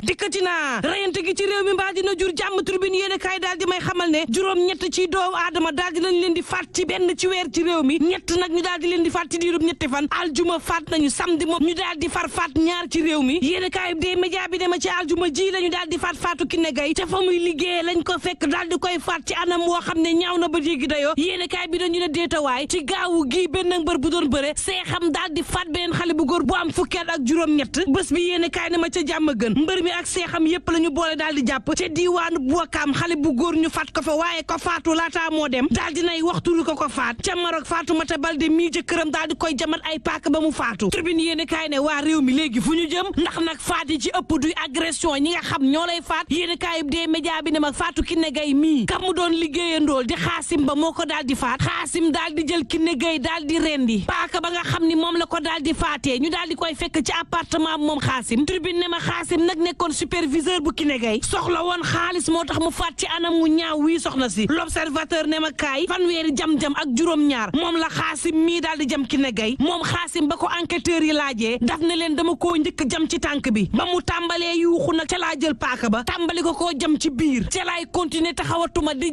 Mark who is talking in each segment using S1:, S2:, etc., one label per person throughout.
S1: dikkati naa rayante gi ci réew mi mbaa dina jur jàmm. Tribune yéene kaay daal di may xamal ne juróom-ñett ci doomu aadama daal di nañ leen di faat ci benn ci weer ci réew mi ñett nag ñu daal di leen di faat ci diirub ñetti fan aljuma faat nañu samedi moom ñu daal di faat ñaar ci réew mi yéene kaay des média bi dema ci aljuma ji la ñu daal di faatu Kiné Gaye ca fa muy liggéeye lañ ko fekk daal di koy faat ci anam woo xam ne ñaaw na ba jéggi dayoo yéene kaay bi dañu ne déetawaay ci gaawu gii benn mbër bu doon bëre seexam daal di faat beneen xale bu góor bu am fukki at ak juróom-ñett bés bi yéene kaay ne ma ca jàmm gën mbër mi ak seexam yépp la ñu boole daal di jàpp ca diiwaanu Wakaam xale bu góor ñu faat ko fa waaye ko faatu laataa moo dem daal di nay waxtu lu ko faat ca Maroc Fatoumata Baldé mii jëkkëram daal di koy jamat ay paak ba mu faatu Tribune yéene kaay ne waa réew mi léegi fu ñu jëm ndax nag faat yi ci ëpp duy agression ñi nga xam ñoo lay faat yéene kaay des média bi ne mag faatu Kiné Gaye mii kam mu doon liggéeyandool di xaasim ba moo ko daal di faat xaasim daal di jël Kiné Gaye daal di rendi paaka ba nga xam ni moom la ko daal di faatee ñu daal di koy fekk ci appartement moom xaasim Tribune ne ma xaasim nag nekkoon superviseur bu Kiné Gaye soxla woon xaalis moo tax mu faat ci anam wu ñaaw wii soxna si L'Observateur ne ma kaay fanweeri jam-jam ak juróom-ñaar moom la xaasim mii daal di jam Kiné Gaye moom xaasim ba ko enquêteurs yi laajee daf ne leen dama koo njëkk jam ci tànk bi ba mu tàmbalee yuuxu nag ca laa jël paaka ba tàmbali ko koo jam ci biir ca laay continuer taxawatuma di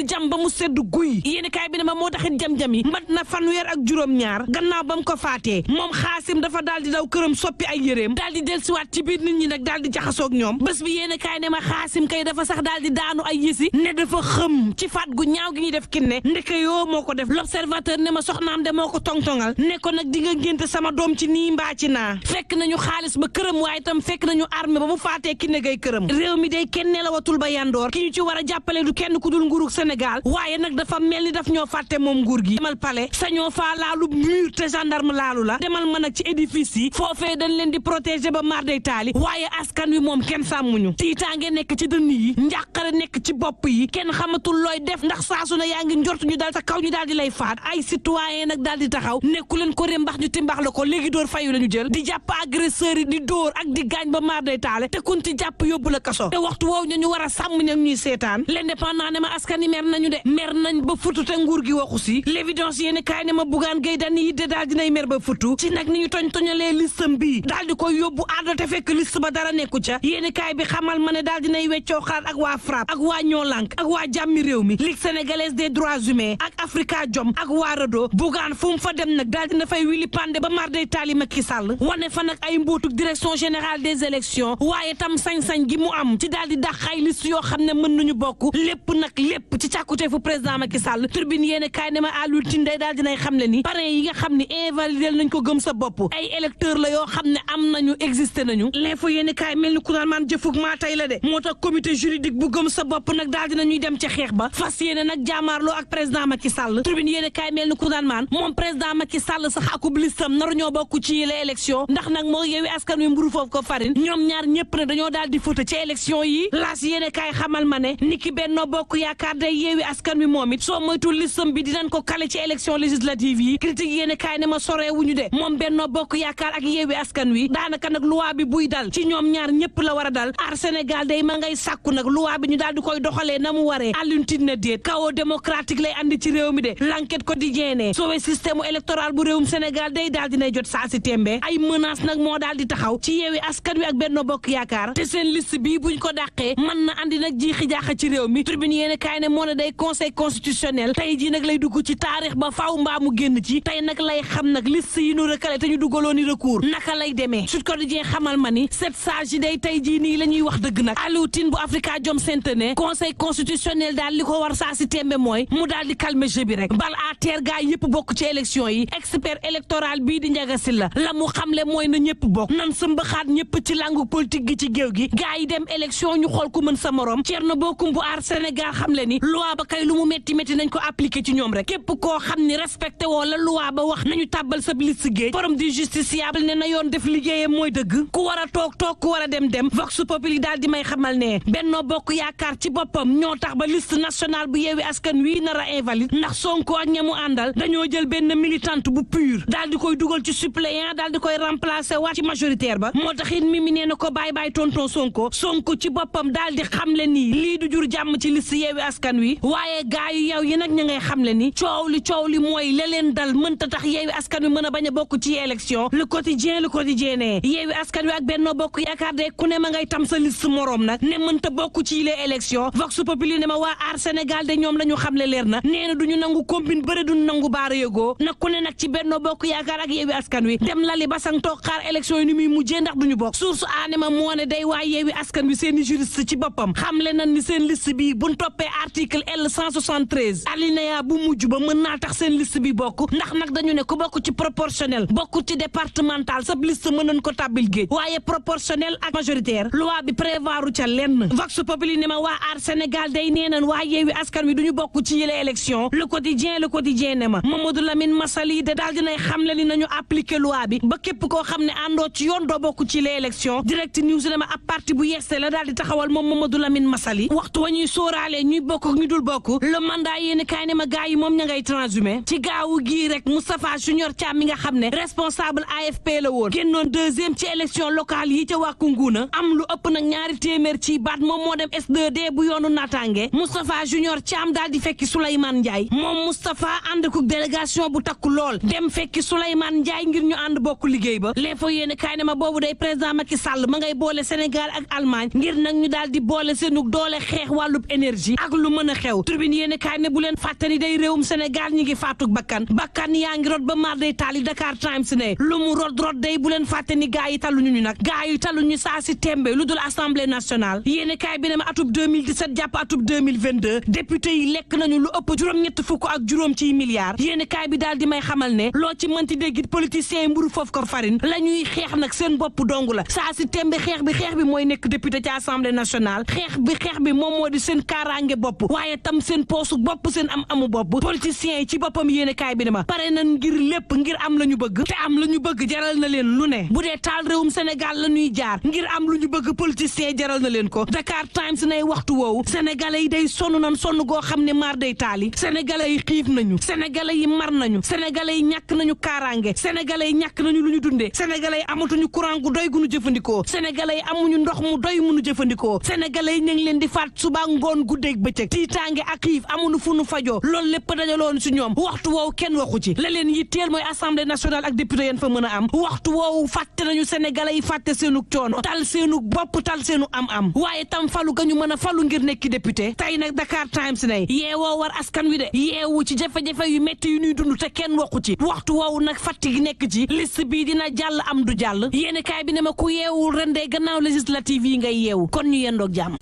S1: jam ba mu sedd guy yéeni kaay bi ne ma moo taxit jam-jam yi mat na fanweer ak juróom-ñaar gannaaw ba mu ko faatee moom xaasim dafa daal di daw këram soppi ay yéreem daal di dellusiwaat ci biir nit ñi nag daal di jaxasoog ñoom bés bi yéeni kaay ne ma xaasim kay dafa sax daal di daanu ay yësi ne dafa xëm ci faat gu ñaaw gi ñuy def Kiné ndeke yoo moo ko def L'Observateur ne ma soxnaam de moo ko tongtongal ne ko nag di nga ngénte sama doom ci nii mbaa ci naa fekk nañu xaalis ba këram waaye itam fekk nañu armée ba mu faatee Kiné Gaye këram réew mi day kenn nelawatul ba yandoor ki ñu ci war a jàppale du kenn ku dul nguurug Sénégal waaye nag dafa mel ni daf ñoo fàtte moom nguur gi demal palais sañoo faa laalu mur te gendarme laalu la demal ma nag ci édifice yi foofee dañ leen di protéger ba mar day taali waaye askan wi moom kenn sàmmuñu tiitaange nekk ci dënn yi njàqare nekk ci bopp yi kenn xamatul looy def ndax saasu na yaa ngi njort ñu daal sa kaw ñu daal di lay faat ay citoyen nag daal di taxaw nekku leen ko rembax ñu timbax la ko léegi door fayu la ñu jël di jàpp agresseurs yi di dóor ak di gaañ ba maar day taale te kun ci jàpp yóbbu la kaso te waxtu woowu ñu war a sàmm ñag ñuy seetaan l'indépendant ne ma askan yi mer nañu de mer nañ ba futu te nguur gi waxu si l'évidence yéeni kaay ne ma Bougane Gueye Dany yi de daal dinay mer ba futu ci nag ni ñu toñalee listam bi daal di koy yóbbu àddo te fekk liste ba dara nekku ca yéeni kaay bi xamal ma ne daal dinay weccoo xalaat ak waa FRAPP ak waa ñoo lànk ak waa jàmmi réew mi Ligue sénégalaise des droits humains ak Africa Jom ak waa RADDHO Bougane fu mu fa dem nag daal dina fay wili pande ba mar day taali Macky Sall wane fa nag ay mbootuk direction générale des élections waaye tam sañ-sañ gi mu am ci daal di dàq ay liste yoo xam ne mën nañu bokk lépp nag lépp ci càkkute fu président Macky Sall Tribune yéene kaay ne ma àllul tindey daal dinay xam le ni parrain yi nga xam ne invalidé nañ ko gëm sa bopp ay électeurs la yoo xam ne am nañu existé nañu l'info yéene kaay mel ni ku naan maan jëfug maa tey la de moo tax comité juridique bu gëm sa bopp nag daal dinañuy dem ca xeex ba fas yéene nag jaamaarloo ak président Macky Sall Tribune yéene kaay mel ni ku naan maan moom président Macky Sall sax akub listam naru ñoo bokk ci yile élection ndax nag moo Yewwi Askan Wi mburu foofu ko farine ñoom ñaar ñëpp ne dañoo daal di fóote ci élection yi laas yéene kaay xamal ma ne niki Benno Bokk Yaakaar day Yewwi Askan Wi moom it soo moytul listam bi dinañ ko kale ci élection législative yi critique yéene kaay ne ma soree wuñu de moom Benno Bokk Yaakaar ak Yewwi Askan Wi daanaka nag loi bi buy dal ci ñoom ñaar ñëpp la war a dal Aar Sénégal day ma ngay sàkku nag loi bi ñu daal di koy doxalee na mu waree Alioune Tine na déet chaos démocratique lay andi ci réew mi de l'enquête quotidien ne soowee système électoral bu réewum Sénégal day daal dinay jot saa si tembe ay menace nag moo daal di taxaw ci Yewwi Askan Wi ak Benno Bokk Yaakaar te seen liste bii buñ ko dàqee mën na andi nag jiixi jaaxa ci réew mi Tribune yéene kaay ne moo ne day conseil constitutionnel tey jii nag lay dugg ci taarix ba faaw mbaa mu génn ci tey nag lay xam nag liste yi nu recalé te ñu dugaloo ni recours naka lay demee Sud Quotidien xamal ma ni sept sages yi day tey jii nii la ñuy wax dëgg nag Aliou Tine bu Africa Jom Center ne conseil constitutionnel daal li ko war saa si tembe mooy mu daal di calmer jeu bi rek bal à terre gaa yëpp bokk ci élection yi expert électoral bii di Ndiaga Sylla la mu xamle mooy na ñëpp bokk nan sa mbaxaat ñëpp ci langu politique gi ci géew gi gaa yi dem élection ñu xool ku mën sa morom Thierno Bocoum bu Aar Sénégal xamle ni loi ba kay lu mu métti nañ ko appliqué ci ñoom rek képp koo xam ni respecté woo la loi ba wax nañu tàbbal sa liste géej forum du justiciable ne na yoon def liggéeyam mooy dëgg ku war a toog ku war a dem vox populi daal di may xamal ne Benno Bokk Yaakaar ci boppam ñoo tax ba liste nationale bu Yewwi Askan Wi nar a invalide ndax Sonko ak ñamu àndal dañoo jël benn militante bu pur daal di koy dugal ci suppléant daal di koy remplacer waat ci majoritaire ba moo tax it Mimi nee na ko bàyyi tonton Sonko ci boppam daal di xamle nii lii du jur jàmm ci liste Yewwi Askan Wi waaye gaa yu yow yi nag ña ngay xamle ni coow li mooy la leen dal mënta tax Yewwi Askan Wi mën a bañ a bokk ci élection le quotidien ne Yewwi Askan Wi ak Benno Bokk Yaakaar Dakar de ku ne ma ngay tam sa liste morom nag ne mënta bokk ci les élections Vox Populi ne ma waa Aar Sénégal de ñoom la ñu xamle leer na nee na duñu nangu combine bëri duñu nangu baara yëgoo nag ku ne nag ci Benno Bokk Yaakaar ak Yewwi Askan Wi dem lali basang toog xaar élection yi ni muy mujjee ndax duñu bokk source aane ma moo ne day waa Yewwi Askan Wi seeni juriste ci boppam xamle nañ ni seen liste bi buñ toppee article L 173 alinéa bu mujj ba mën naa tax seen liste bi bokk ndax nag dañu ne ku bokk ci proportionnel bokk ci départemental sa liste mën nañ ko tàbbil géej waaye proportionnel ak majoritaire loi bi prévoiru ca lenn Vox Populi ne ma waa Aar Sénégal day nee nañ waa Yewwi Askan Wi duñu bokk ci yile élection le quotidien ne ma Mamadou Lamine Massaly de daal dinay xamle ni nañu appliquer loi bi ba képp koo xam ne àndoo ci yoon doo bokk ci yile élection direct news ne ma ab parti bu yeeste la daal di taxawal moom Mamadou Lamine Massaly waxtu wa ñuy sóoraale ñuy bokk ak ñu dul bokk le mandat yéeni kaay ne ma gaa yi moom ña ngay transhumé ci gaawu gii rek Moustapha Junior Thiam mi nga xam ne responsable AFP la woon génnoon deuxième ci élection locale yi ca wàkku nguuna am lu ëpp nag ñaari téeméer ci baat moom moo dem S2D bu yoonu naataange Moustapha Junior Thiam daal di fekki Souleymane Ndiaye moom Moustapha ànd ko délégation bu takku lool dem fekki Souleymane Ndiaye ngir ñu ànd bokk liggéey ba l'info yéeni kaay ne ma boobu day président Macky Sall ma ngay boole Sénégal ak Allemagne ngir nag ñu daal di boole seenu doole xeex wàllub énergie ak lu mën a xew tribune yéeni kaay ne bu leen fàttani day réewum Sénégal ñi ngi faatug bakkan yaa ngi rot ba mar day taali Dakar Times ne lu mu rot day bu leen fàttani gaa yi taluñu ñu nag gaa yi taluñu saa si tembe lu dul assemblée nationale yéeni kaay bi ne ma atub 2017 jàpp atub 2022 député yi lekk nañu lu ëpp juróom-ñett fukk ak juróom ciy milliards yéeni kaay bi daal di may xamal ne loo ci mënti déggit politiciens yi mburu foofu ko farine la ñuy xeex nag seen bopp dong la saa si tembe xeex bi mooy nekk député ci assemblée nationale xeex bi moom moo di seen kaaraange bopp waaye tam seen poosu bopp seen amu bopp politiciens yi ci boppam yéene kaay bi ne ma pare nañ ngir lépp ngir am la ñu bëgg te am la ñu bëgg jaral na leen lu ne bu dee taal réewum Sénégal la ñuy jaar ngir am lu ñu bëgg politiciens jaral na leen ko Dakar Times nay waxtu woowu sénégalais yi day sonn goo xam ne maar day taali sénégalais yi xiif nañu sénégalais yi mar nañu sénégalais yi ñàkk nañu kaaraange sénégalais yi ñàkk nañu lu ñu dundee sénégalais yi amatuñu courant gu doy gu ñu jëfandikoo sénégalais yi amuñu ndox mu doy mu ñu jëfandikoo sénégalais yi ñu ngi leen di faat suba ngoon guddeeg bëccëg tiitaange ak xiif amuñu fu nu fajoo loolu lépp dajaloon si ñoom waxtu woowu kenn waxu ci la leen yitteel mooy assemblée nationale ak député yéen fa mën a am waxtu woowu fàtte nañu sénégalais yi fàtte seenu coono tal seenu bopp tal seenu am waaye tam falu ga ñu mën a falu ngir nekki député tey nag Dakar Times ne yeewoo war askan wi de yeewu ci jafe-jafe yu métti yu ñuy dund te kenn waxu ci waxtu woowu nag fàtte gi nekk ci liste bii dina jàll am du jàll yéeni kaay bi ne ma ku yeewul ren de gannaaw législative yi ngay yeewu kon ñu yendoog jàmm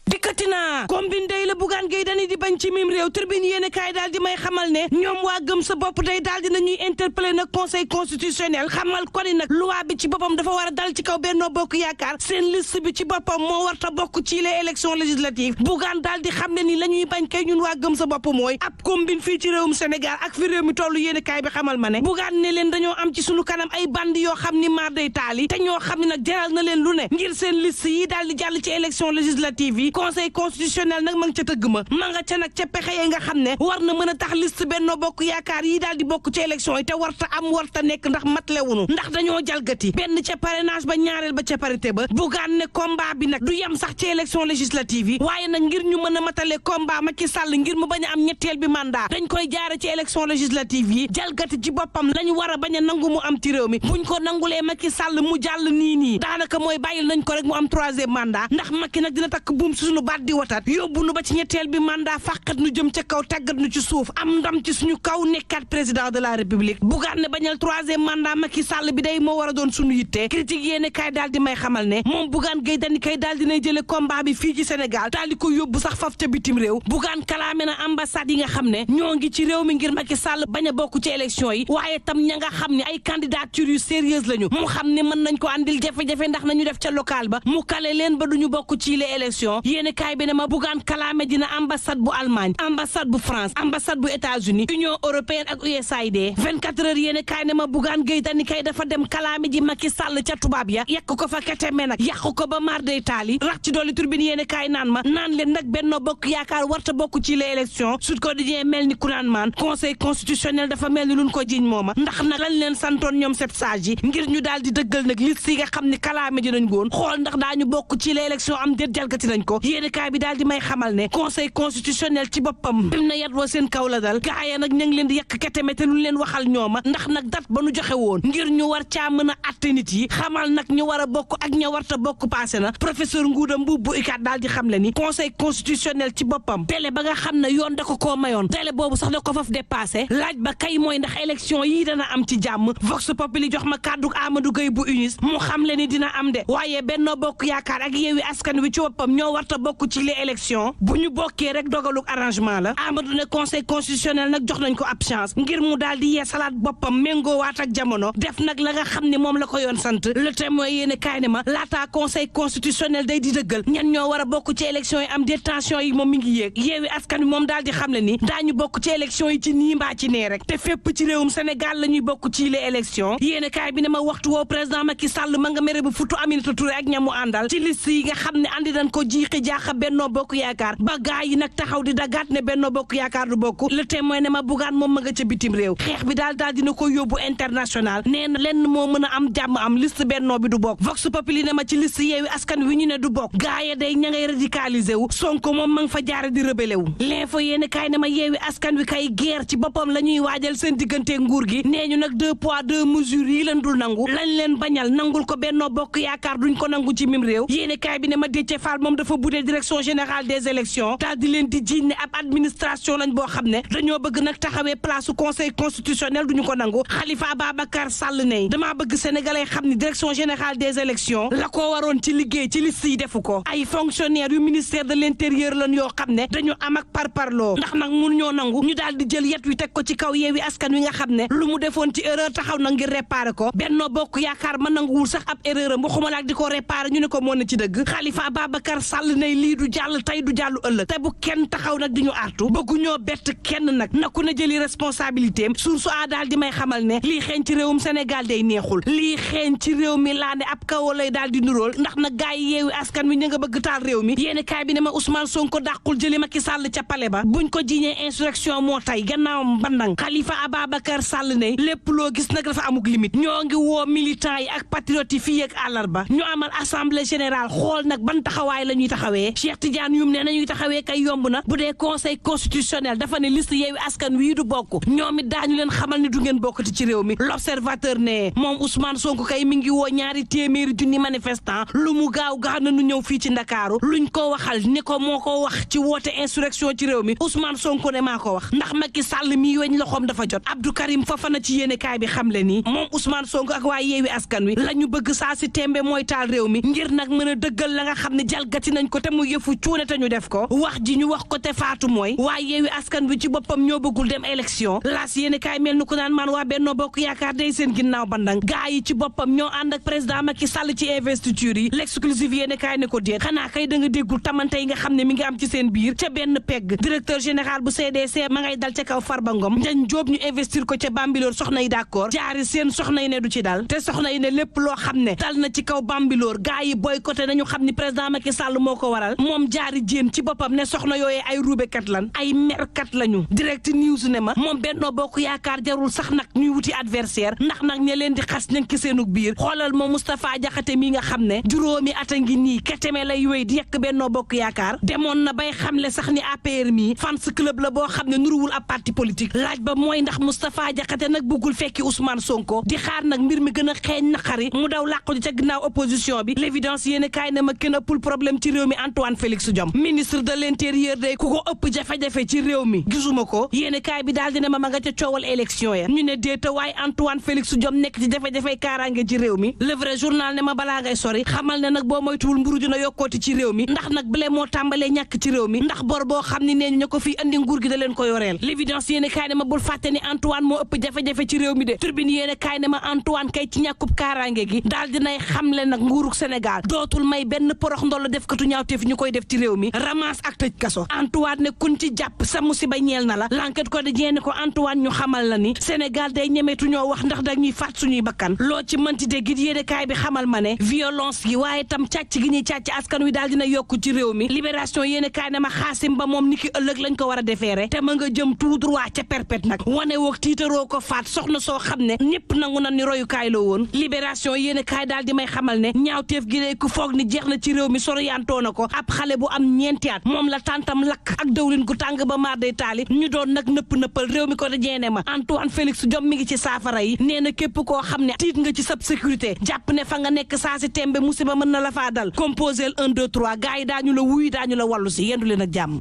S1: dikkati naa combine day la Bougane Gueye Dany di bañ ci mim réew tribune yéene kaay daal di may xamal ne ñoom waa gëm sa bopp day daal di nañuy interpeller nag conseil constitutionnel xamal ko ni nag loi bi ci boppam dafa war a dal ci kaw Benno Bokk Yaakaar seen liste bi ci boppam moo war ta bokk ci les élections législatives Bougane daal di xam ne ni la ñuy bañ kay ñun waa gëm sa bopp mooy ab combine fii ci réewum Sénégal ak fi réew mi tollu yéene kaay bi xamal ma ne Bougane ne leen dañoo am ci sunu kanam ay bandi yoo xam ni maar day taali te ñoo xam ne nag jaral na leen lu ne ngir seen liste yi daal di jàll ci élections législatives yi conseil constitutionnel nag ma nga ca tëgg ma nga ca nag ca pexe yi nga xam ne war na mën a tax liste Benno Bokk Yaakaar yi daal di bokk ci élection yi te warta am warta nekk ndax matlewunu ndax dañoo jalgati benn ca parrainage ba ñaareel ba ca parité ba Bougane ne combat bi nag du yem sax ci élection législative yi waaye nag ngir ñu mën a matale combat Macky Sall ngir mu bañ a am ñetteel bi mandat dañ koy jaare ci élection législative yi jalgati ci boppam lañu war a bañ a nangu mu am ci réew mi buñ ko nangulee Macky Sall mu jàll nii daanaka mooy bàyyil nañ ko rek mu am troisième mandat ndax Macky nag dina takk buum si suñu baat di watat yóbbu nu ba ci ñetteel bi mandat fàqat nu jëm ca kaw tàggat nu ci suuf am ndam ci suñu kaw nekkaat président de la république Bougane ne bañal troisième mandat Macky Sall bi day moo war a doon suñu yitte critique yéene kaay daal di may xamal ne moom Bougane Gueye Dany kay daal dinay jële combat bi fii ci Sénégal daal di ko yóbbu sax faf ca bitim réew Bougane kalaame na ambassade yi nga xam ne ñoo ngi ci réew mi ngir Macky Sall bañ a bokk ci élection yi waaye tam ña nga xam ne ay candidature yu sérieuse lañu mu xam ne mën nañ ko andil jafe-jafe ndax nañu def ca local ba mu kale leen ba duñu bokk ci les élections yéene kaay bi ne ma Bougane kalaame dina ambassade bu Allemagne ambassade bu France ambassade bu États-Unis Union européenne ak USAID 24 heures yéene kaay ne ma Bougane Gueye Dany kay dafa dem kalaame ji Macky Sall ca tubaab ya yàq ko fa keteme nag yàq ko ba mar day taali rax ci dolli turbine yéene kaay naan leen nag Benno Bokk Yaakaar warta bokk ci les élections Sud Quotidien mel ni ku naan maan conseil constitutionnel dafa mel ni luñ ko jiñ mooma ndax nag lañ leen santoon ñoom sept sages yi ngir ñu daal di dëggal nag liste yi nga xam ne kalaame ji nañ goon xool ndax daañu bokk ci les élections am déet jalgati nañ ko yéene kaay bi daal di may xamal ne conseil constitutionnel ci boppam dem na yat wa seen kaw la dal gaaya nag ña ngi leen di yàq keteme te lu leen waxal ñooma ndax nag dat ba nu joxe woon ngir ñu war caa mën a atte nit yi xamal nag ñu war a bokk ak ña warta bokk passé na professeur Ngouda Mboup bu UCAD daal di xam le ni conseil constitutionnel ci boppam délai ba nga xam ne yoon da ko koo mayoon délai boobu sax da ko faf dépassé laaj ba kay mooy ndax élection yii dana am ci jàmm Vox Populi jox ma kàddu Amadou Gueye bu UNIS mu xam le ni dina am de waaye Benno Bokk Yaakaar ak Yewwi Askan Wi ci boppam ñoo warta bokk ci les élections bu ñu bokkee rek dogaluk arrangement la Amadou ne conseil constitutionnel nag jox nañ ko ab chance ngir mu daal di yeesalaat boppam méngoowaat ak jamono def nag la nga xam ne moom la ko yoon sant le témoin yéene kaay ne ma laataa conseil constitutionnel day di dëggal ñan ñoo war a bokk ci élection yi am détention yi moom mi ngi yéeg Yewwi Askan Wi moom daal di xam le ni daañu bokk ci élection yi ci nii mbaa ci nee rek te fépp ci réewum Sénégal la ñuy bokk ci les élections yéene kaay bi ne ma waxtu woo président Macky Sall ma nga mere bu futu Aminata Touré ak ñamu àndal ci liste yi nga xam ne andi dañ ko jiixi jaaxa Benno Bokk Yaakaar ba gaa yi nag taxaw di dagaat ne Benno Bokk Yaakaar du bokk le témoin ne ma bugaan moom ma nga ca bitim réew xeex bi daal dina ko yóbbu international nee na lenn moo mën a am jàmm am liste Benno bi du bokk Vox Populi ne ma ci liste Yewwi Askan Wi ñu ne du bokk gaa ya day ña ngay radicalisé wu Sonko moom ma nga fa jaare di rebelle wu l'info yéen kaay ne ma Yewwi Askan Wi kay guerre ci boppam la ñuy waajal seen diggante nguur gi nee ñu nag 2 poids 2 mesures yi leen dul nangu lañ leen bañal nangul ko Benno Bokk Yaakaar duñ ko nangu ci mim réew yéen kaay bi ne ma Déthié Fall moom dafa budee direction générale des élections daal di leen di jiiñ ne ab administration lañ boo xam ne dañoo bëgg nag taxawee place conseil constitutionnel duñu ko nangu Khalifa Ababacar Sall ne damaa bëgg sénégalais xam ni direction générale des élections la ko waroon ci liggéey ci liste yi defu ko ay fonctionnaires yu ministère de l'intérieur lañ yoo xam ne dañu am ak parparloo ndax nag mun ñoo nangu ñu daal di jël yet wi teg ko ci kaw Yewwi Askan Wi nga xam ne lu mu defoon ci erreur taxaw na ngir réparer ko Benno Bokk Yaakaar ma nanguwul sax ab erreur am waxuma laak di ko réparer ñu ne ko moo na ci dëgg Khalifa Ababacar Sall ne lii du jàll tey du jàllu ëllëg te bu kenn taxaw nag di ñu artu bëggu ñoo bett kenn nag naku na jëli responsabilité am source a daal di may xamal ne lii xeeñ ci réewum Sénégal day neexul lii xeeñ ci réew mi laa ne ab kawo lay daal di nuróol ndax nag gaay yi Yewwi Askan Wi ña nga bëgg taal réew mi yéeni kaay bi ne ma Ousmane Sonko dàqul jëli Macky Sall ca palais ba buñ ko jiñee insurrection moo tay gannaawam bandang Khalifa Ababacar Sall ne lépp loo gis nag dafa amuk limite ñoo ngi woo militants yi ak patriotes yi fii ak àllarba ñu amal assemblée générale xool nag ban taxawaay la ñuy taxawee Cheikh Tidiane Youm ne nañuy taxawee kay yomb na bu dee conseil constitutionnel dafa ne liste Yewwi Askan Wi du bokk ñoom it daañu leen xamal ni du ngeen bokkati ci réew mi l'observateur ne moom Ousmane Sonko kay mi ngi woo 200 junni manifestant lu mu gaaw na nu ñëw fii ci Ndakaaru luñ ko waxal ni ko moo ko wax ci woote insurrection ci réew mi Ousmane Sonko ne maa ko wax ndax Macky Sall mi weñ loxoom dafa jot Abdou Karim Fofana ci yéene kaay bi xam le ni moom Ousmane Sonko ak waa Yewwi Askan Wi la ñu bëgg saa si tembe mooy taal réew mi ngir nag mën a dëggal la nga xam ne jalgati nañ ko te mu yëfu cuune te ñu def ko wax ji ñu wax ko te faatu mooy waa Yewwi Askan Wi ci boppam ñoo bëggul dem élection laas yéene kaay mel ni ko naan maan waa Benno Bokk Yaakaar day seen ginnaaw bandang gaa yi ci boppam ñoo ànd ak président Macky Sall ci investiture yi l'exclusive yéene kaay ne ko déet xanaa kay da nga déggul tamante yi nga xam ne mi ngi am ci seen biir ca benn pegg directeur général bu CDC ma ngay dal ca kaw Farba Ngom Ndiagne Diop ñu investir ko ca Bambilor soxna yi d'accord jaari seen soxna yi ne du ci dal te soxna yi ne lépp loo xam ne dal na ci kaw Bambilor gaa yi boycotté nañu xam ni président Macky Sall moo ko waral moom jaari jéen ci boppam ne soxna yooyee ay ruubekat lan ay merkat lañu direct news ne ma moom Benno Bokk Yaakaar jarul sax nag ñuy wuti adversaire ndax nag ña leen di xas ña ngi seenug biir xoolal moom Moustapha Diakhaté mi nga xam ne juróomi at a ngi nii keteme lay wéy di yekk Benno Bokk Yaakaar demoon na bay xamle sax ni APR mi fans club la boo xam ne nuruwul ab parti politique laaj ba mooy ndax Moustapha Diakhaté nag bëggul fekki Ousmane Sonko di xaar nag mbir mi gën a xeeñ naqari mu daw làqu ji ca ginnaaw opposition bi l'évidence yéen kaay na ma kenn ëppul problème ci réew mi Antoine Félix Diome ministre de l'intérieur day ku ko ëpp jafe-jafe ci réew mi gisuma ko yéen kaay bi daal dina ma nga ca coowal élection ya ñu ne déeta waaye Antoine Félix Diome nekk ci jafe-jafe kaaraange ci réew mi le vrai journal ne ma balaa ngay sori xamal ne nag boo moytuwul mburu dina yokkooti ci réew mi ndax nag bile moo tàmbalee ñàkk ci réew mi ndax bor boo xam ne nee ñu ko fii andi nguur gi da leen ko yoreel l'évidence yéen kaay ne ma bul fàtte ni Antoine moo ëpp jafe-jafe ci réew mi de turbine yéen kaay ne ma Antoine kay ci ñàkkub kaaraange gi daal dinay xamle nag nguurug Sénégal dootul may benn porox ndolo def katu ñaawteef ñu koy def ci réew mi ramasse ak tëj kaso Antoine ne kun ci jàpp sa musiba ñeel na la l'enquête ko de jeene ko Antoine ñu xamal la ni Sénégal day ñemeetu ñoo wax ndax dañuy faat suñuy bakkan loo ci mënti dégg yéen kaay bi xamal ma ne violence gi waaye tam càcc gi ñuy càcc askan wi daal dina yokku ci réew mi libération yéen kaay ne ma xaasim ba moom ni ki ëllëg lañ ko war a defeere te ma nga jëm tout droit ca perpète nag wane woog tiitaroo ko faat soxna soo xam ne ñëpp nangu na ni royukaay la woon libération yéen kaay daal di may xamal ne ñaawteef gi day ku foog ni jeex na ci réew mi soriyaantoo na ko ab ab xale bu am ñeenti at moom la tàntam lakk ak dawlin gu tàng ba maar day taali ñu doon nag nëppal réew mi ko dajeene ma Antoine Félix Diome mi ngi ci saafara yi nee na képp koo xam ne tiit nga ci sab sécurité jàpp ne fa nga nekk saa si tembe musiba mën na la faa dal composel 1 2 3 gars yi daañu la wuy daañu la wàllu si yendu leen ak jàmm.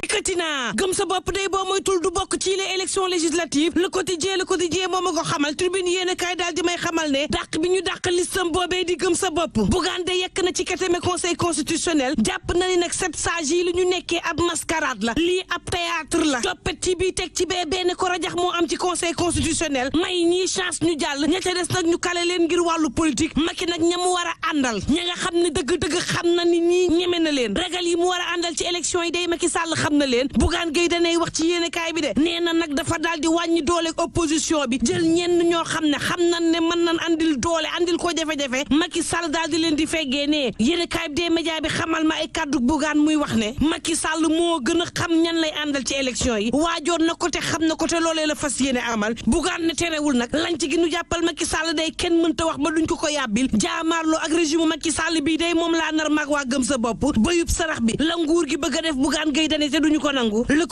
S1: Katina gëm sa bopp day boo moytul du bokk ci les élections législatives le quotidien moom ma ko xamal tribune yéen a kaay daal di may xamal ne dàq bi ñu dàq listam boobee di gëm sa bopp Bougane de yekk na ci keteme conseil constitutionnel jàpp na ni nag 7 sages yi li ñu nekkee ab mascarade la lii ab théâtre la toppet ci bii teg ci bee benn ko rajax moo am ci conseil constitutionnel may ñii chance ñu jàll ña ca des nag ñu kale leen ngir wàllu politique Macky nag ña mu war a àndal ña nga xam ne dëgg-dëgg xam na ni ñii ñeme na leen ragal yi mu war a àndal ci élection yi day Macky Sall xam na leen Bougane Gueye danay wax ci yéene kaay bi de nee na nag dafa daal di wàññi doole opposition bi jël ñenn ñoo xam ne xam nañ ne mën nañ andil doole andil ko jafe-jafe Macky Sall daal di leen di feggee ne yéene kaay bi des médias bi xamal ma ay kàddu Bougane muy wax ne Macky Sall moo gën a xam ñan lay àndal ci élection yi waajoon na ko te xam na ko te loolee la fas yéene amal Bougane ne terewul nag lañ ci gi nu jàppal Macky Sall day kenn mënta wax ba duñ ko yàbbil jaamaarloo ak régime Macky Sall bii day moom laa nar mag waa gëm sa bopp bayub sarax bi la nguur gi bëgg a def Bougane Gueye Dany te duñu ko nangu le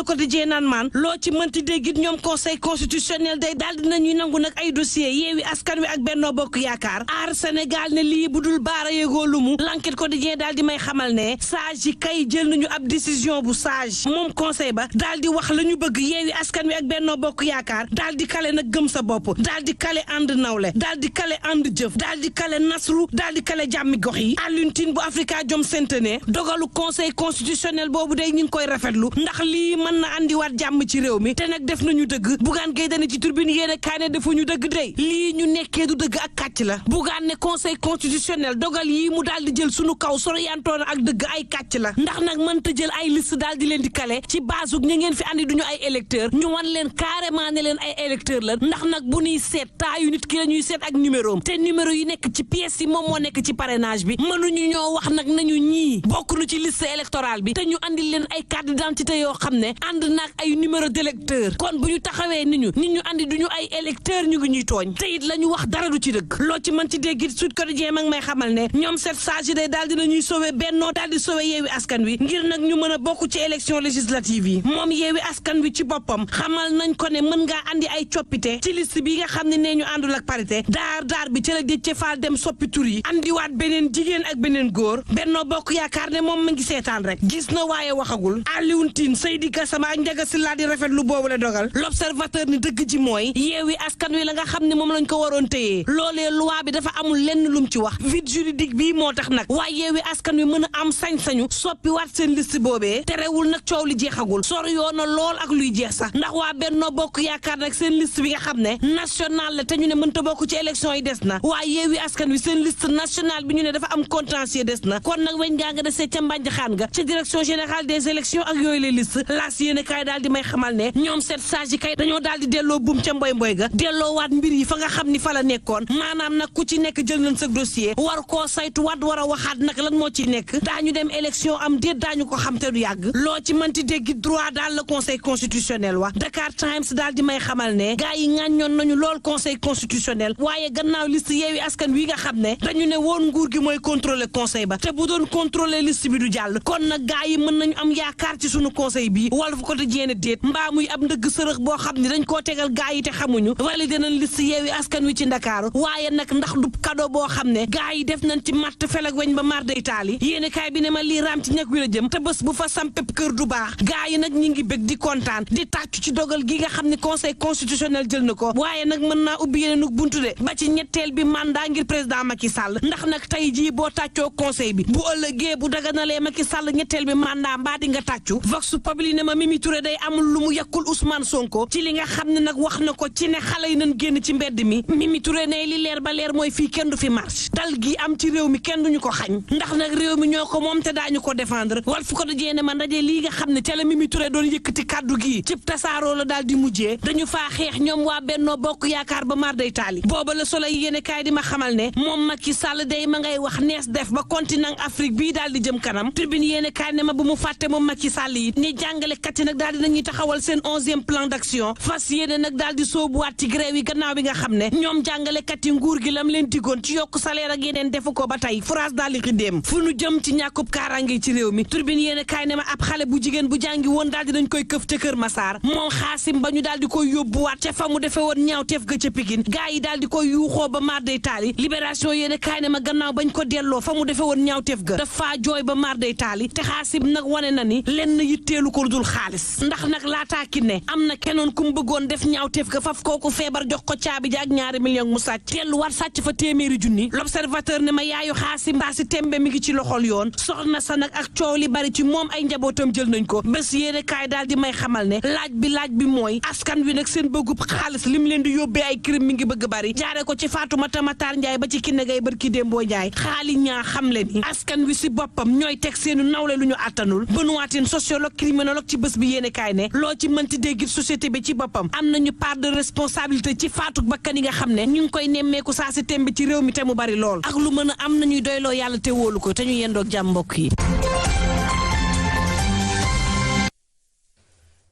S1: quotidien naan maan loo ci mënti déggit ñoom conseil constitutionnel day daal dinañuy nangu nag ay dossier yeewi askan wi ak Benno Bokk Yaakaar aar Sénégal ne lii bu dul baara yegoo lu mu l'enquête quotidien daal di may xamal ne sage yi kay jël nañu ab décision bu sage moom conseil ba daal di wax la ñu bëgg yeewi askan wi ak Benno Bokk Yaakaar daal di kale nag gëm sa bopp daal di kale ànd nawle daal di kale ànd jëf daal di kale nasru daal di kale jàmmi gox yi Alioune Tine bu Africa Jom Centenaire dogalu conseil constitutionnel boobu day ñu ngi koy rafetlu ndax lii mën na andiwaat jàmm ci réew mi te nag def nañu dëgg Bougane Gueye Dany ci turbine yéen a kaay ne defuñu dëgg day lii ñu nekkee du dëgg ak kàcc la Bougane ne conseil constitutionnel dogal yi mu daal di jël sunu kaw soriyantoon ak dëgg ay kàcc la ndax nag mënta jël ay liste daal di leen di kale ci base ñu ngeen fi andi duñu ay électeurs ñu wan leen carrément ne leen ay électeurs la ndax nag bu ñuy seet taayu nit ki la ñuy seet ak numéro te numéro yi nekk ci pièce yi moom moo nekk ci parrainage bi mënuñu ñoo wax nag nañu ñii bokk nu ci liste électorale bi te ñu andi leen ay carte d'identité yoo xam ne ànd naag ay numéro d'électeur kon bu ñu taxawee nit ñu andi duñu ay électeur ñu ngi ñuy tooñ te it la ñu wax dara du ci dëgg loo ci mën ci dégg Sud Quotidien mag may xamal ne ñoom 7 sages yi day daal dina ñuy sauver Benno daal di sauver yeewi askan wi ngir nag ñu mën a bokk ci élection législative yi moom yeewi askan wi ci boppam xamal nañ ko ne mën ngaa andi ay coppite ci liste bi nga xam ne nee ñu àndul ak parité daar bi ci la Déthié Fall dem soppi tur yi andiwaat beneen jigéen ak beneen góor Benno Bokk Yaakaar ne moom ma ngi seetaan rek gis na waaye waxagul Alioune Tine Seydi Gassama ak Ndiaga Sylla di rafet lu boobu la dogal l'observateur ni dëgg ji mooy yeewi askan wi la nga xam ne moom lañ ko waroon téyee loolee loi bi dafa amul lenn lum ci wax vide juridique bii moo tax nag waaye yeewi askan wi mën a am sañ-sañu soppi waat seen liste boobee terewul nag coow li jeexagul sor yoona lool ak luy jeex sax ndax waa Benno Bokk Yaakaar nag seen liste bi nga xam ne national la te ñu ne mënta bokk ci élection yi des na waaye yeewi askan wi seen liste nationale bi ñu ne dafa am contentieux des na kon nag weñ ngaa nga desee ca mbànj xaan nga ca direction générale des élections ak yooyu les listes laas yéen kaay daal di may xamal ne ñoom 7 sages yi kay dañoo daal di delloo buum ca mboy ga delloo waat mbir yi fa nga xam ni fa la nekkoon maanaam nag ku ci nekk jël nañ sa dossier war koo saytu waat war a waxaat nag lan moo ci nekk daañu dem élection am déet daañu ko xam te du yàgg loo ci mënti dégg droit daal la conseil constitutionnel wax Dakar Times daal di may xamal ne gars yi ŋàññoon nañu lool conseil constitutionnel waaye gannaaw liste yeewi askan wi nga xam ne dañu ne woon nguur gi mooy contrôler conseil ba te bu doon contrôler liste bi du jàll kon nag gars yi mën nañu am yaakaar ci sunu conseil bi Walf Quotidien déet mbaa muy ab ndëgg sërëx boo xam ne dañ koo tegal gars yi te xamuñu validé nañ liste yeewi askan wi ci Ndakaaru waaye nag ndax du cadeau boo xam ne gars yi def nañ ci matt fel ak weñ ba mar day taali yéene kaay bi ne ma lii raam ci ñag wi la jëm te bés bu fa sampep kër du baax gars yi nag ñi ngi bëgg di kontaan di tàccu ci dogal gi nga xam ne conseil constitutionnel jël na ko waaye nag mën naa ubbi yeneen buntu de ba ci ñetteel bi mandat ngir président Macky Sall ndax nag tey jii boo tàccoo conseil bi bu ëllëgee bu daganalee Macky Sall ñetteel bi mandat mbaa di nga tàccu vox populi ne ma Mimi Touré day amul lu mu yàkkul Ousmane Sonko ci li nga xam ne nag wax na ko ci ne xale yi nañ génn ci mbedd mi Mimi Touré ne li leer ba leer mooy fii kenn du fi marche dal gi am ci réew mi kenn duñu ko xañ ndax nag réew mi ñoo ko moom te daañu ko défendre Walf Quotidien ne ma ndaje lii nga xam ne ca la Mimi Touré doon yëkkati kàddu gi cib tasaaroo la daal di mujjee dañu faa xeex ñoom waa Benno Bokk Yaakaar ba mar day taali booba la Soleil yéene kaay di ma xamal ne moom Macky Sall day ma ngay wax nees def ba continent Afrique bii daal di jëm kanam Tribune yéene kaay ne ma bu mu fàtte moom Macky Sall yi ni jàngalekat yi nag daal dinañuy taxawal seen 11e plan d'action fas yéene nag daal di soobuwaat ci grève yi gannaaw bi nga xam ne ñoom jàngalekat yi nguur gi lam leen digoon ci yokk salaire ak yeneen defu ko ba tey France daal di xiddeem fu nu jëm ci ñàkkub kaaraange ci réew mi turbine yéene kaay ne ma ab xale bu jigéen bu jàngi woon daal dinañ koy këf ca Kër Massar moom Xaasim ba ñu daal di koy yóbbuwaat ca fa mu defe woon ñaawteef ga ca Pikine gaa yi daal di koy yuuxoo ba maar day taali libération yéene kaay ne ma gannaaw bañ ko delloo fa mu defe woon ñaawteef ga dafa jooy ba maar day taali te Xaasim nag wane na ni lenn yitteelu ko dul xaalis ndax nag laataa ki ne am na kenoon ku mu bëggoon def ñaawteef ga faf kooku feebar jox ko caabi ja ak ñaari million mu sàcc telluwaat sàcc fa téeméeri junni l'observateur ne ma yaayu Xaasim saa si tembe mi ngi ci loxol yoon soxna sa nag ak coow li bari ci moom ay njabootam jël nañ ko bés yéene kaay daal di may xamal ne laaj bi mooy askan wi nag seen bëggub xaalis lim leen di yóbbee ay crime mi ngi bëgg bari jaare ko ci Fatoumata Matar Ndiaye ba ci Kiné Gaye barki Dembo Ndiaye xaali ñaa xam le ni askan wi si boppam ñooy teg seenu nawle lu ñu àttanul Benoîtine sociologue criminologue ci bés bi yéene kaay ne loo ci mënti dégg société bi ci boppam am nañu part de responsabilité ci faatu bakkan yi nga xam ne ñu ngi koy nemmeeku saa si tembe ci réew mi te mu bari lool ak lu mën a am nañuy doyloo yàlla te wóolu ko te ñu yendoog jàmm mbokk yi.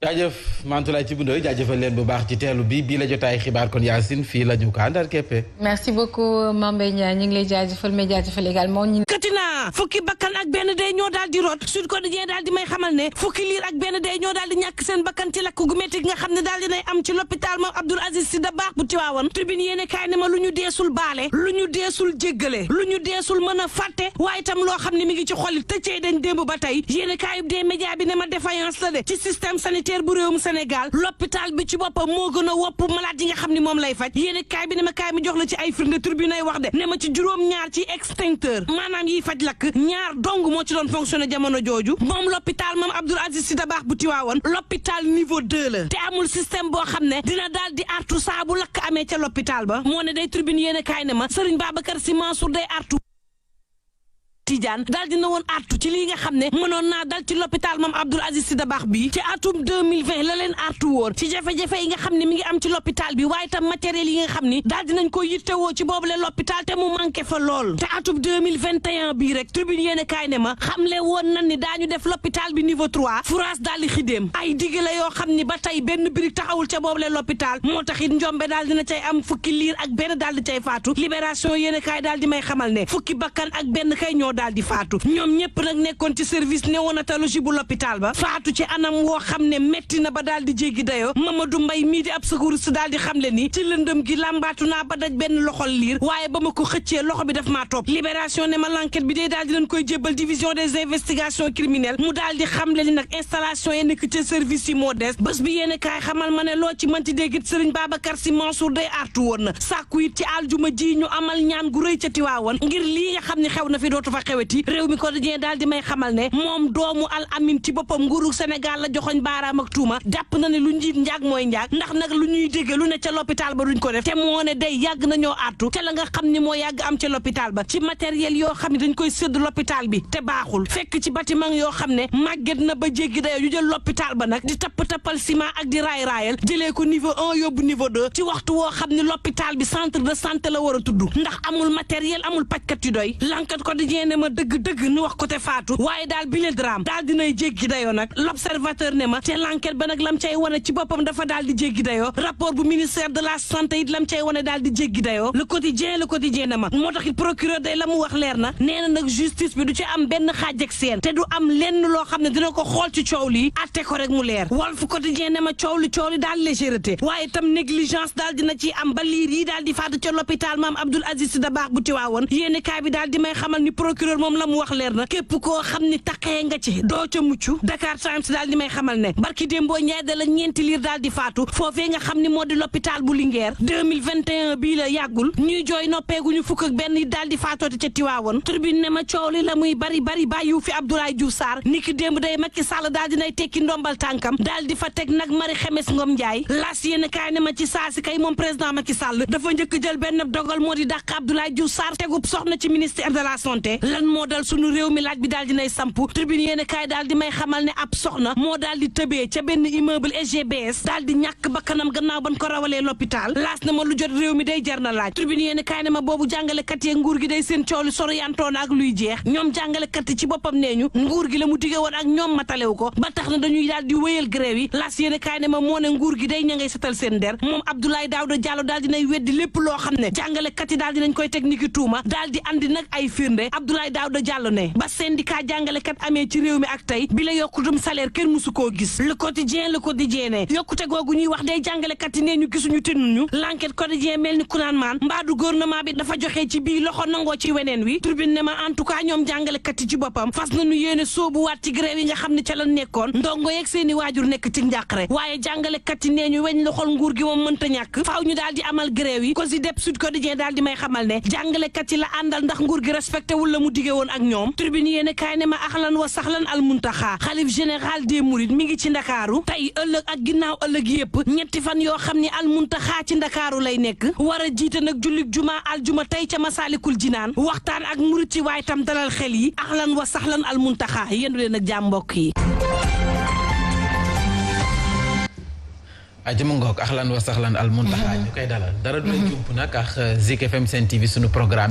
S2: jaajëf Mantoulaye ci bundooy jaajëfal leen bu baax ci teelu bii la jotaay xibaar kon Yacine fii la ñu ko àndal keppe.
S3: merci beaucoup Mame Mbaye Niang ñu ngi lay jaajëfal mais jaajëfal également ñi.
S1: katina fukki bakkan ak benn day ñoo daal di rot Sud Quotidien daal di may xamal ne fukki liir ak benn day ñoo daal di ñàkk seen bakkan ci lakk gu métti nga xam ne daal dinay am ci l'hôpital Mame Abdoul Aziz Sy Dabakh bu Tivaouane Tribune yéene kaay ne ma lu ñu deesul baale lu ñu deesul jéggale lu ñu deesul mën a fàtte waaye itam loo xam ne mi ngi ci xol tëccee dañ démb ba tey yéene kaayub des médias bi ne ma défaillance la de ci système sanitaire bu réewum Sénégal l'hôpital bi ci boppam moo gën a wopp malade yi nga xam ne moom lay faj yéene kaay bi ne ma kaay mi jox la ci ay firnde Tribune ay wax de ne ma ci juróom-ñaar ci extincteur maanaam yiy faj lakk ñaar dong moo ci doon fonctionné jamono jooju moom l'hôpital Mame Abdoul Aziz Sy Dabakh bu Tivaouane l'hôpital niveau 2 la te amul système boo xam ne dina daal di artu saa bu lakk amee ca l'hôpital ba moo ne day Tribune yéene kaay ne ma Serigne Babacar Sy Mansour day artu Tidiane daal dina woon artu ci lii nga xam ne mënoon naa dal ci l'hôpital Mame Abdoul Aziz Sy Dabakh bi ci atum 2020 la leen artu woon ci jafe-jafe yi nga xam ne mi ngi am ci l'hôpital bi waaye tam matériel yi nga xam ni daal dinañ ko yittewoo ci boobule l'hôpital te mu manqué fa lool te atum 2021 bii rek Tribune yéene kaay ne ma xamle woon nan ni daañu def l'hôpital bi niveau 3 France daal di xidéem ay digg la yoo xam ni ba tey benn birig taxawul ca boobule l'hôpital moo tax it njombe daal dina cay am fukki liir ak benn daal di cay faatu libération yéene kaay daal di may xamal ne fukki bakkan ak benn kay ñoo daal di faatu ñoom ñëpp nag nekkoon ci service néonatologie bu l'hôpital ba faatu ci anam woo xam ne metti na ba daal di jéggi dayoo Mamadou Mbaye mii di ab secouriste daal di xam le ni ci lëndëm gi làmbaatu naa ba daj benn loxol liir waaye ba ma ko xëccee loxo bi daf maa topp libération ne ma l'enquête bi dee daal di leen koy jébbal division des investigations criminelles mu daal di xam le ni nag installation yi nekk ci service yi moo des bés bi yéene kaay xamal ma ne loo ci mënti déggit Serigne Babacar Sy Mansour day artu woon na sàkku it ci aljuma ji ñu amal ñaan gu rëy ca Tiwaawan ngir lii nga xam ne xew na fi dootu fa xeweti réew mi quotidien daal di may xamal ne moom doomu al amin ci boppam nguuru Sénégal la joxoñ baaraam ak tuuma jàpp na ne lu njiit njaag mooy njaag ndax nag lu ñuy dégg lu ne ca l'hôpital ba duñ ko def te moo ne day yàgg nañoo artu te la nga xam ni moo yàgg am ca l'hôpital ba ci matériel yoo xam ne dañ koy sédd l'hôpital bi te baaxul fekk ci bâtiment yoo xam ne màgget na ba jéggi dayo yu jël l'hôpital ba nag di tappal ciment ak di raayal jëlee ko niveau 1 yóbbu niveau 2 ci waxtu woo xam ne l'hôpital bi centre de santé la war a tudd ndax amul matériel amul pajkat yu doy l'enquête quotidien ne ma dëgg-dëgg ni wax ko te faatu waaye daal bi le drame daal dinay jéggi dayoo nag l'observateur ne ma te l'enquête ba nag lam cay wane ci boppam dafa daal di jéggi dayoo rapport bu ministère de la santé it lam cay wane daal di jéggi dayoo le quotidien ne ma moo tax it procureur day la mu wax leer na nee na nag justice bi du ci am benn xaaj ak seen te du am lenn loo xam ne dina ko xool ci coow lii atte ko rek mu leer Walf quotidien ne ma coow li daal légèreté waaye itam négligence daal dina ci am ba liir yi daal di faatu ca l'hôpital Mame Abdoul Aziz Sy Dabakh bu Tivaouane yéeni kaay bi daal di may xamal ni procureur moom la mu wax leer na képp koo xam ni taqee nga ci doo ca mucc Dakar Times daal di may xamal ne barki Dembo Ndiaye da la ñeenti liir daal di faatu foofee nga xam ni moo di l'hôpital bu Linguère 2021 bii la yàggul ñuy jooy noppeeguñu fukk ak benn daal di faatooti ca Tivaouane Tribune ne ma coow li la muy bari bàyyiwu fi Abdoulaye Diouf Sarr niki démb day Macky Sall daal dinay tekki ndombal tànkam daal di fa teg nag Marie Khemesse Ngom Ndiaye laas yéen kaay ne ma ci saasi kay moom président Macky Sall dafa njëkk jël benn dogal moo di dàq Abdoulaye Diouf Sarr tegub soxna ci ministère de la santé lan moo dal sunu réew mi laaj bi daal dinay samp tribune yéene kaay daal di may xamal ne ab soxna moo daal di tëbee ca benn immeuble SGBS daal di ñàkk bakkanam gannaaw ban ko rawalee l'hôpital laas na ma lu jot réew mi day jar na laaj tribune yéene kaay ne ma boobu jàngalekat yi nguur gi day seen coolu soriyantoon ak luy jeex ñoom jàngalekat yi ci boppam nee ñu nguur gi la mu dige woon ak ñoom matalewu ko ba tax na dañuy daal di wéyal grève yi laas yéene kaay ne ma moo ne nguur gi day ña ngay setal seen der moom Abdoulaye Daouda Diallo daal dinay weddi lépp loo xam ne jàngalekat yi daal dinañ koy technique tuuma daal di andi nag ay firnde Abdoulaye Daouda Diallo ne ba syndicat jàngalekat amee ci réew mi ak tey bi la yokkutum salaire kenn musu koo gis le quotidien ne yokkute googu ñuy wax day jàngalekat yi nee ñu gisuñu tenuñu l'enquête quotidien mel ni ku naan maan mbaadu gouvernement bi dafa joxe ci bii loxo nangoo ci weneen wi tribune ne ma en tout cas ñoom jàngalekat yi ci boppam fas nañu yéene soobuwaat ci grève yi nga xam ne ca la nekkoon ndongo yeeg seeni waajur nekk ci njàqare waaye jàngalekat yi nee ñu weñ loxol nguur gi moom mënta ñàkk faaw ñu daal di amal grève yi ko si dep Sud Quotidien daal di may xamal ne jàngalekat yi la àndal ndax nguur gi respecté wul la mu dige woon ak ñoom tribune yéene kaay ne ma axlan wa saxlan al muntaxa xalif général des mourides mi ngi ci ndakaaru tey ëllëg ak ginnaaw ëllëg yépp ñetti fan yoo xam ni al muntaxa ci ndakaaru lay nekk war a jiite nag jullik juma aljuma tey ca Masaalikul Jinaan waxtaan ak murit ci waaye tam dalal xel yi axlan wa saxlan al muntaxa yendu leen ak jàmm mbokk yi
S2: jëma ngoog axlan wa saxlan al muntaxa ñu koy dalal dara du leen jump nag ak Zik FM Sen TV sunu programme